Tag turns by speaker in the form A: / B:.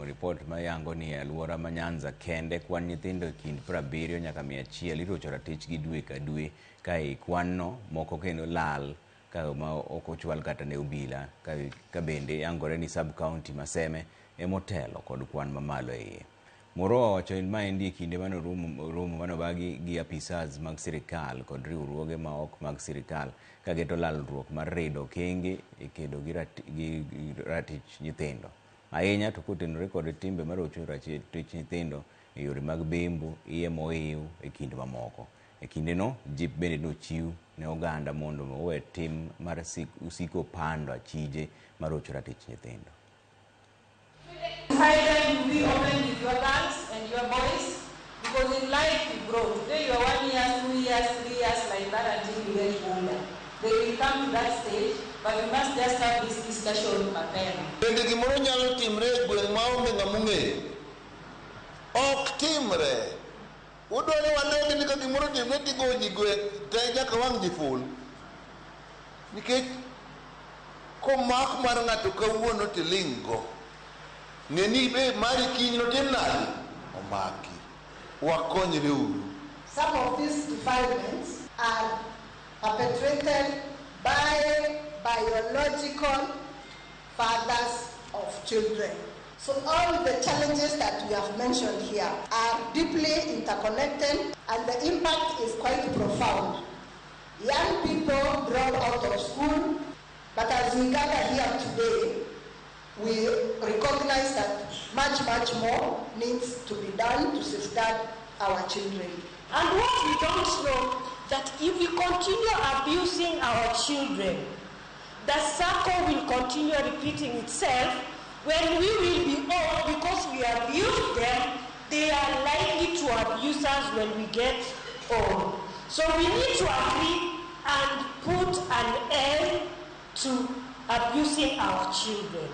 A: ripot mayango ni e alwora ma Nyanza kende kwan nyithindo e kind 70 nyaka 100 irocho ratichgi dwe ka dwe ka ei kwan no moko kendo lal ka ma ok ochwal kata ne obila ka bende yangore ni sub county ma Seme emotelo kod kwan mamalo e iye. Moroa owacho maendi e kinde mane romo mane obagi gi apisas mag sirikal kod riwruoge ma ok mag sirikal kageto lalruok mar rido okenge e kedo gi ratich nyithindo. Ahinya to kotenore kod timbe marocho ratich nyithindo e yore mag bembo, iye mohiw e kind mamoko. E kindeno, jip bende nochiw ne oganda mondo owe tim mar siko pando achije marocho ratich nyithindo.
B: High time to be open with your girls and your boys, because in life you grow. Today you are 1 year, 2 years, 3 years, like that until you get older. They will come to that stage, but we must just have this discussion mapema.
C: Bende gimoro nyalo timre e gweng' maonge ng'ama ong'eyo? Ok timre. Udwaro wadog ni ka gimoro timre tigo ji gweng' te nyaka wang' ji ful. Nikech komak mar ng'ato kawuono tiling' go. Ng'e ni be mari kiny notim nade? Omaki. Wakonyre uru.
D: Some of these defilements are perpetrated by biological fathers of children. So all the challenges that we have mentioned here are deeply interconnected, and the impact is quite profound. Young people drop out of school, but as we gather here today, we recognize that much, much more needs to be done to safeguard our children.
E: And what we don't know, that if we continue abusing our children, the circle will continue repeating itself. When we will be old, because we abuse them, they are likely to abuse us when we get old. So we need to agree and put an end to abusing our children.